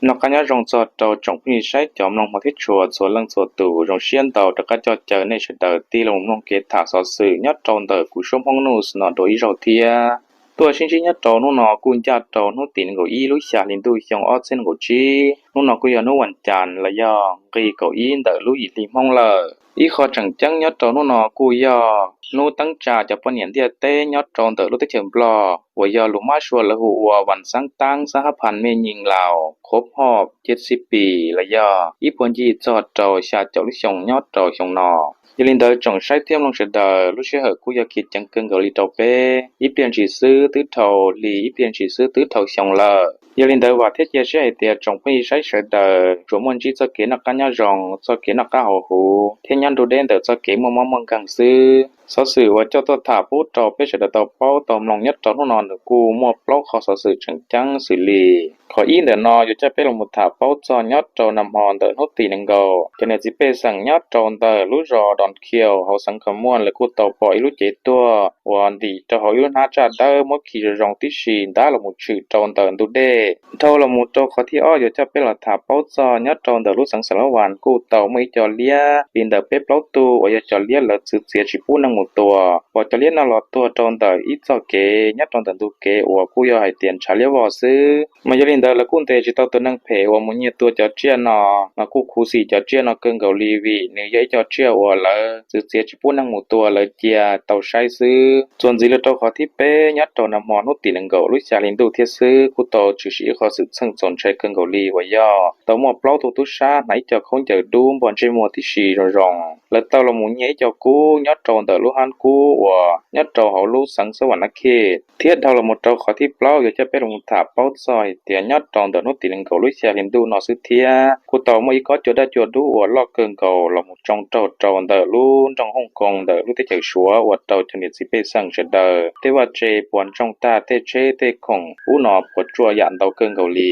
Noj qab nyob zoo txog rau tsoom phooj ywg saib cov mloog hmov thiab tshua txhua leej txhua tus, zoo siab ntau rov qab coj caw nej sawv daws tig los mloog kev tham xov xwm nyob rau ntawm kuv Suab Hmoob News no dua ib zaug thiab. Tuaj sib ntsib nyob rau hnub no kuj ncaj rau hnub tim nees nkaum ib lub xya hli ntuj xyoo ob txhiab nees nkaum tsib. Hnub no kuj yog hnub vas cas los yog nqi kaum ib ntawm lub yim hli Hmoob lawm. Ib qho tseem ceeb nyob rau hnub no kuj yog hnub teeb tsa cov poj niam ntiaj teb nyob rau ntawm lub teb chaws Nplog uas yog lus Mab Suav lawv hu ua Vas Xaab Taab Xaab Hab Phas Mej Nyij Laus Qhuab Phoj Ciaj Xib Pis los yog ib puag ncig txog rau xya caum lub xyoo nyob rau xyoo no. Yog li ntawd tsoom saib thiab mloog sawv daws, lub sij hawm kuj yog khiav ceev kawg nkaus li rau peb, ib pliag ntshis xwb twb dhau hli, ib pliag ntshis xwb twb dhau xyoo lawm. Yog li ntawd vam thiab cia siab hais tias tsoom phooj ywg saib sawv daws tsuas muaj ntsib txoj kev noj qab nyob zoo, txoj kev noj qab haus huv thiab nyob nruab deb ntawm txoj kev muaj mob muaj nkeeg xwb. Xov xwm uas coj tuaj tham pub rau peb sawv daws tau paub tau mloog nyob rau hnub no nws kuj muaj plaub qho xov xwm tseem ceeb xws li: Qhov ib ntawm no yuav coj peb los mus tham paub txog nyob rau nag hmo ntawm hnub tim nees nkaum, cov niam txiv pej xeem nyob rau ntawm lub zos Doos Khiaus hauv xeev Kham Muaj lawv kuj tau pom ib lub cev tuag uas ntim rau hauv ib lub hnab tsaj dawb muab khi zoo zoo tib si ntab los mus tshwm rau ntawm ntug dej. Dhau los mus rau qhov thib ob yuav coj peb los tham paub txog nyob rau ntawm lub xeev Xas Las Vas kuj tau muaj ib co liab li ntawm peb plaub tug uas yog cov liab lawv txwv txiav tsis pub neeg mus tua, pom cov liab no los tuag rau ntawm ib txoj kev nyob rau ntawm ntug kev uas kuj yog hais tias ntshav liab vog xwb. Mas yog li ntawd lawv kuj ntes tsis tau tus neeg phem uas mus nyiag tua cov tsiaj no, mas kuj khuv xim cov tsiaj no kawg nkaus li vim nws yog ib co tsiaj uas lawv txwv txiav tsis pub neeg mus tua, lawv cia tau saib xwb. Txuas ntxiv los rau qhov thib peb, nyob rau nag hmo hnub tim nees nkaum lub xya hli ntuj thiab xwb kuj tau tshwm sim ib qho xwm txheej txaus ntshai kawg nkaus li uas yog tau muaj plaub tug tub sab hnav ib co khaub ncaws dub npog ntsej muag tib si zoo zoo. Lawv tau los mus nyiag ib co kub nyob rau ntawm lub hab kub uas nyob rau hauv lub xeev Xab Vas Nab Khej. Thiab dhau los mus rau qhov thib plaub yuav coj peb los mus tham paub txog hais tias nyob rau ntawm hnub tim nees nkaum lub xya hli ntuj no xwb thiab kuj tau muaj ib kob cua daj cua dub uas loj kawg nkaus los mus tsoo raug rau ntawm lub nroog Hooj Koo ntawm lub teb chaws Suav ua rau cov niam txiv pej xeem sawv daws tej vaj tse puas ntsoog tag, tej tsheb tej khoom ub no puas tsuaj yam ntau kawg nkaus li.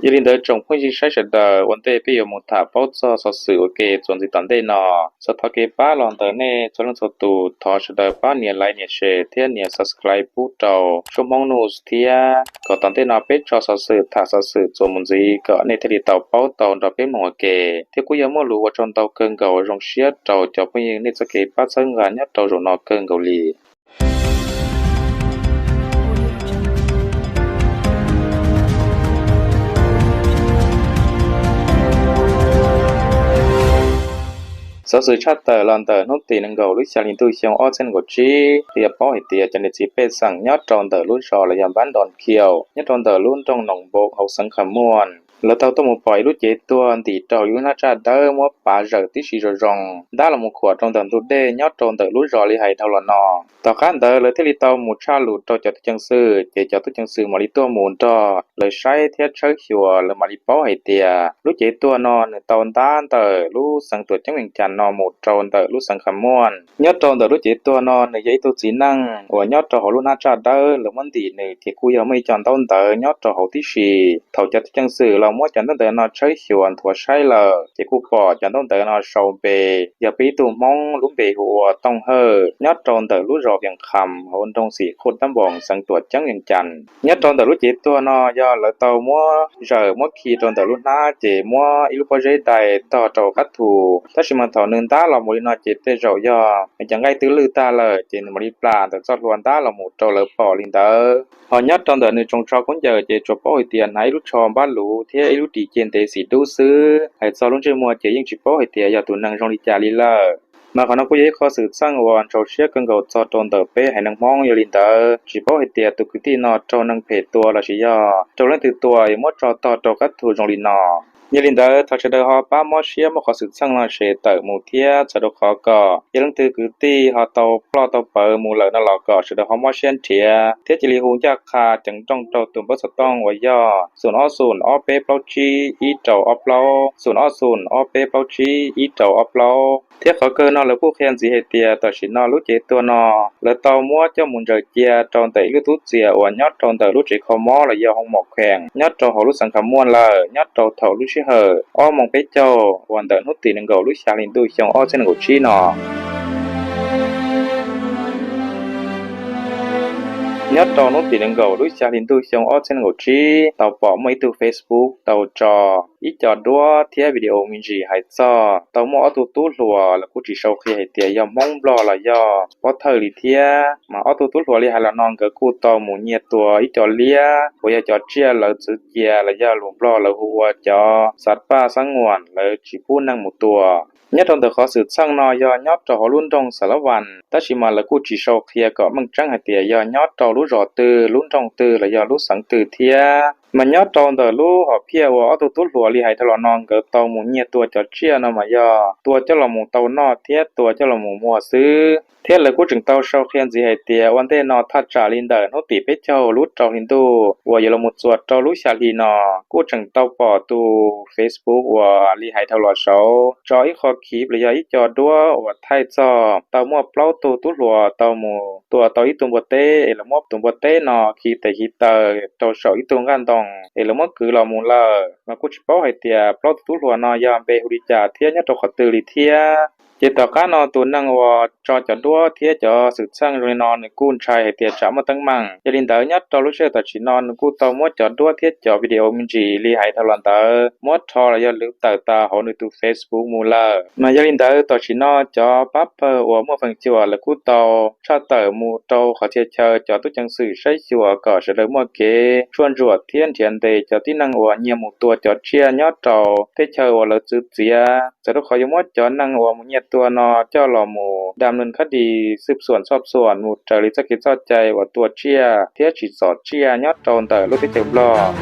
Yog li ntawd tsoom phooj ywg saib sawv daws, ua ntej peb yuav mus tham paub txog xov xwm ua ke txuas ntxiv tom ntej no, txhua thov kev pab los ntawm nej txhua leej txhua tus, thov sawv daws pab nias like, nias share thiab nias subscribe pub rau Suab Hmoob News thiab kom tom ntej no peb tso xov xwm tham xov xwm txuas mus ntxiv kom nej thiaj li tau paub tau nrog peb mloog ua ke. Thiab kuj yog muaj lus ua tsaug ntau kawg nkaus, zoo siab rau cov phooj ywg nej txoj kev pab txhawb nqa nyob rau zaum no kawg nkaus li. Xov xwm tshaj tawm los ntawm hnub tim nees nkaum lub xya hli ntuj xyoo ob txhiab nees nkaum tsib, qhia paub hais tias cov niam txiv pej xeem nyob rau ntawm lub zos los yog npab Ntoos Khiaus nyob rau ntawm lub nroog Noos Npaum hauv xeev Kham Muas, lawv tau tuaj mus pom ib lub cev tuag ntim rau hauv ib lub hnab tsaj dawb muab pav zawm tib si zoo zoo ntab los mus khuam rau ntawm ntug dej nyob rau ntawm lub zos li hais dhau los no. Tom qab ntawd lawv thiaj li tau mus tshaj lus rau cov tub ceev xwm, ces cov tub ceev xwm mam li tuaj mus nrog lawv saib thiab tshawb xyuas, lawv mam li paub hais tias lub cev tuag no nws tau ntab ntawm lub xeev Tuam Ceeb Vees Cas no mus rau ntawm lub xeev Kham Muas. Nyob rau ntawm lub cev tuag no nws yog ib tug txiv neej uas nyob rau hauv lub hnab tsaj dawb lawv muab ntim nws, ces kuj yog muaj ib co ntaub ntawv nyob rau hauv tib si. Thaum cov tub ceev xwm los muab cov ntaub ntawv no tshawb xyuas nthuav saib lawm, ces kuj pom cov ntaub ntawv no sau npe yog peb ib tug Hmoob lub npe hu ua Tooj Hawj nyob rau ntawm lub zos Vees Kham hauv nroog Xim Khuj Tab Npoos xeev Tuam Ceeb Vees Cas. Nyob rau ntawm lub cev tuag no yog lawv tau muab zawm muab khi rau ntawm lub hnab ces muab ib lub pob zeb dai tog rau qab thu, tab sis mas thaum nws ntab los mus li no ces tej zaum yog nws cov nqaij twb lwj tag lawm ces nws mam li plam ntawm txoj hlua ntab los mus rau lawv pom li ntawd. Ho nyob rau ntawm nws tsoos tsho khaub ncaws ces tsuas paub hais tias hnav ib lub tsho npab luv thiab ib lub ris cia ntev xim dub xwb. Hais txog lub ntsej muag ces yeej tsis paub hais tias yog tus neeg zoo li cas li lawm. Mas qhov no kuj yog ib qho xwm txheej uas ntxhov siab kawg nkaus txog rau ntawm peb haiv neeg Hmoob. Yog li ntawd tsis paub hais tias tus kwv tij no raug neeg phem tua lossis yog raug leej twg tua es muab tso tog rau qab thu zoo li no. Yog li ntawd thov sawv daws ho pab mob siab muab qhov xwm txheej no share tawm mus thiab txhawm rau qhov kom yog leej twg kwv tij ho tau ploj tau pawv mus lawm no los kom sawv daws ho mob siab nrhiav thiab cia li hu ncaj qha ceev nrooj rau tus npawb xov tooj uas yog xoom ob xoom ob peb plaub tsib ib rau ob plaub, xoom ob xoom ob peb plaub tsib ib rau ob plaub. Thiab qhov kawg no lawv kuj qhia ntxiv hais tias tam sim no lub cev tuag no lawv tau muab coj mus ntsaws cia rau ntawm ib lub tub txias uas nyob rau ntawm lub tsev kho mob los yog hoo mom kheem nyob rau hauv lub xeev Kham Muas lawm nyob rau thaum lub sij hawm ob moos peb caug uas ntawm hnub tim nees nkaum lub xya hli ntuj xyoo ob txhiab nees nkaum tsib no. Nyob rau hnub tim nees nkaum lub xya hli ntuj xyoo ob txhiab nees nkaum tsib, tau pom muaj ib tug Facebook tau tso ib co duab thiab video me ntsis hais txog tau muaj ob tug tub hluas lawv kuj tsis sau qhia hais tias yog Hmoob Nplog los yog pov thawj li thiab. Mas ob tug tub hluas li hais los no nkawd kuj tau mus nyiag tua ib co liab uas yog cov tsiaj lawv txwv cia los yog lus Nplog lawv hu ua cov xav paj xab nguam lawv tsis pub neeg mus tua. Nyob rau ntawm qhov xwm txheej no yog nyob rau hauv lub nroog Xav Lab Vas, tab sis mas lawv kuj tsis sau qhia kom meej tseeb hais tias yog nyob rau lub zos twg, lub nroog twg los yog lub xeev twg thiab. Mas nyob rau ntawm lub hom phiaj uas ob tug tub hluas li hais dhau los no nkawd tau mus nyiag tua cov tsiaj no mas yog tua coj los mus tau noj thiab tua coj los mus muag xwb. Thiab lawv kuj tseem tau sau qhia ntxiv hais tias ua ntej no thaj tsam li ntawm hnub tim peb caug lub rau hli ntuj uas yuav los mus txuas rau lub xya hli no, kuj tseem tau pom tus Facebook uas li hais dhau los saud tso ib qho khiv los yog ib co duab uas thaij txog tau muaj plaub tug tub hluas tau mus tua tau ib tug npua teb es lawv muab tus npua teb no khi tes khi taw rau saum ib tug nqaj ntoo es lawv muab kwv los mus lawm, mas kuj tsis paub hais tias plaub tug tub hluas no yog npe hu li cas thiab nyob rau qhov twg li thiab. Ces tom qab no tus neeg uas tso cov duab thiab cov xwm txheej zoo li no nws kuj ntshai hais tias tsam muaj teeb meem. Yog li ntawd nyob rau lub sij hawm tam sim no nws kuj tau muab cov duab thiab cov video me ntsis li hais dhau los ntawd muab rho los yog lwv tawm tas hauv nws tus Facebook mus lawm. Mas yog li ntawd tam sim no cov pab pawg uas muaj feem xyuam lawv kuj tau tshaj tawm mus rau qhov txhia chaw cov tub ceev xwm saib xyuas kom sawv daws muaj kev tshuaj ntsuam thiab nrhiav ntes cov tib neeg uas nyiag mus tua cov tsiaj nyob rau teb chaws uas lawv txwv txiav. Txawm rau qhov yuav muab cov neeg uas mus nyiag tua no coj los mus dam lwm khab dis xwb xuam txhoj xuam mus raws li txoj kev txoj cai uas tua tsiaj thiab tsim txom tsiaj nyob rau ntawm lub teb chaws Nplog.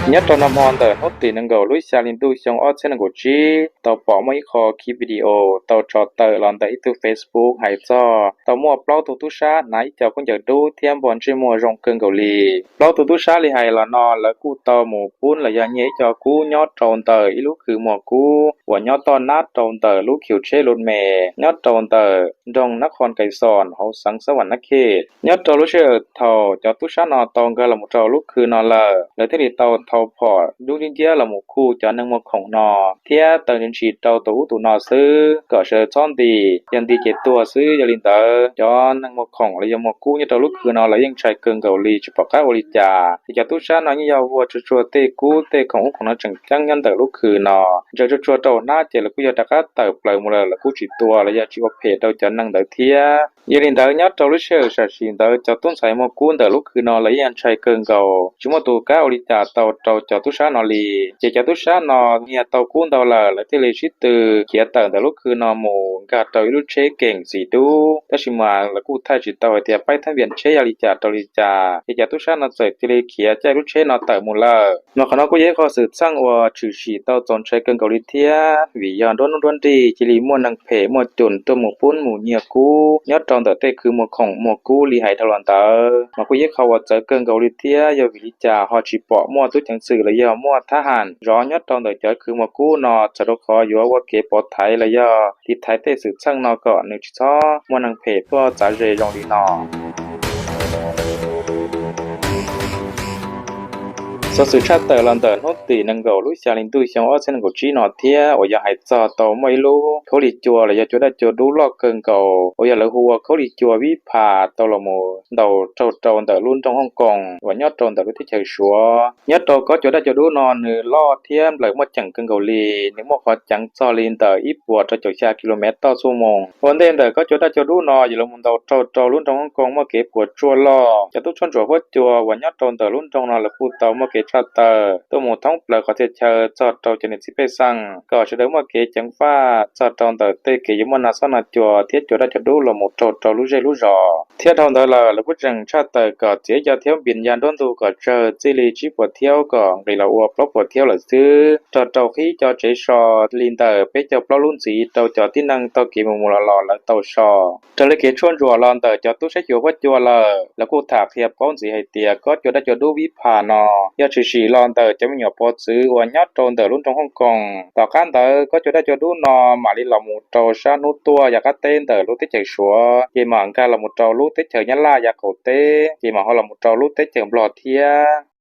Nyob rau nag hmo ntawm hnub tim nees nkaum lub xya hli ntuj xyoo ob txhiab nees nkaum tsib tau pom muaj ib qho khiv video tau tso tawm los ntawm ib tug Facebook hais txog tau muaj plaub tug tub sab hnav ib co khaub ncaws dub thiab npog ntsej muag zoo kawg nkaus li. Plaub tug tub sab li hais los no lawv kuj tau mus pub los yog nyiag ib co kub nyob rau ntawm ib lub khw muag kub uas nyob toj nab rau ntawm lub khiv tsheb Lus Mes nyob rau ntawm nroog Nab Qhoo Kais Xos hauv xeev Xab Vas Nab Khej. Nyob rau lub sij hawm thaum cov tub sab no tau nkag los mus rau lub khw no lawm, lawv thiaj li tau thau phom dub nciab nciab los mus khuj cov neeg muag khoom no thiab taw ntshis ntshis rau tus ub tus no xwb kom sawv daws txhob nti, yog nti ces tuag xwb. Yog li ntawd cov neeg muag khoom los yog muag kub nyob rau lub khw no lawv yeej ntshai kawg nkaus li tsis pom qab ua li cas. Ces cov tub sab no yeej yog ua tsuag tsuag tej kub tej khoom ub khoom no tseem ceeb nyob ntawm lub khw no, ntsaws tsuag tsuag rau hnab ces lawv kuj yog rov qab tawm plaws mus lawm, lawv kuj tsis tua los yog tsis ua phem rau cov neeg ntawd thiab. Yog li ntawd nyob rau lub sij hawm sam sim ntawd cov tub ntxhais muag kub ntawm lub khw no lawv yeej ntshai kawg nkaus tsis muaj tus kam ua li cas tau rau cov tub sab no li. Ces cov tub sab no nyiag tau kub ntau lawm lawv thiaj li sib tw khiav tawm ntawm lub khw no mus nkag rau ib lub tsheb keem xim dub, tab sis mas lawv kuj thaij tsis tau hais tias paib thab npias tsheb yog li cas rau li cas, ces cov tub sab no txawm cia li khiav caij lub tsheb no tawm mus lawm. Mas qhov no kuj yog ib qho xwm txheej uas tshwm sim tau txaus ntshai kawg nkaus li thiab, vim yog nruab hnub nruab nrig cia li muaj neeg phem muaj cum tuaj mus pub mus nyiag kub nyob rau ntawm tej khw muag khoom muag kub li hais dhau los ntawd, mas kuj yog ib qho uas txawv kawg nkaus li thiab. Yog vim li cas ho tsis pom muaj tub ceev xwm los yog muaj thab ham zov nyob rau ntawm cov khw muag kub no, txawm rau qhov yuav ua kev pov thaiv los yog tiv thaiv tej xwm txheej no kom nws tsis txhob muaj neeg phem tuaj txav ze zoo li no. Xov xwm tshaj tawm los ntawm hnub tim nees nkaum lub xya hli ntuj xyoo ob txhiab nees nkaum tsib no thiab uas yog hais txog tau muaj ib lub khaub lig cua los yog cua daj cua dub loj kawg nkaus uas yog lawv hu ua khaub lig cua Vib Phas tau los mus ntaus raug rau ntawm lub nroog Hoob Koos uas nyob rau ntawm lub teb chaws Suav. Nyob rau kob cua daj cua dub no nws loj thiab nplawm muaj ceem kawg nkaus li, nws muaj qhov ceev txog li ntawm ib puas rau caum xya ki lo mev toj txhua moos. Ua ntej ntawm kob cua daj cua dub no yuav los mus ntaus raug rau lub nroog Hoob Koos muaj kev puas tsuaj loj, cov tub tshuaj ntsuam huab cua uas nyob rau ntawm lub nroog no lawv kuj tau muaj kev tshaj tawm tuaj mus thoob plaws qhov txhia chaw txog rau cov niam txiv pej xeem kom sawv daws muaj kev ceev faj txog rau ntawm tej kev yuav muaj nas xob nas cua thiab cua daj cua dub los mus raug rau lub zej lub zos. Thiab dhau ntawd lawm lawv kuj tseem tshaj tawm kom txiav cov thiab npis ya nruab ntug kom tsawg txij li tsib puas thiab kom nqis los ua plaub puas thiab lawm xwb, raug rau qhib cov tsev so li ntawm peb caug plaub lub ntxiv rau cov tib neeg taug kev mus mus los los lawv tau so. Raws li kev tshuaj ntsuam los ntawm cov tub saib xyuas huab cua lawm, lawv kuj tham qhia paub ntxiv hais tias kob cua daj cua dub Vib Phas no yog tshwm sim los ntawm cov me nyuam pov txwv uas nyob rau ntawm lub nroog Hoob Koos. Tom qab ntawd kob cua daj cua dub no mam li los mus rau sab hnub tuaj yav qab teb ntawm lub teb chaws Suav, ces mam nkag los mus rau lub teb chaws Nyab Laj yav qaum teb, ces mam ho los mus rau lub teb chaws Nplog thiab.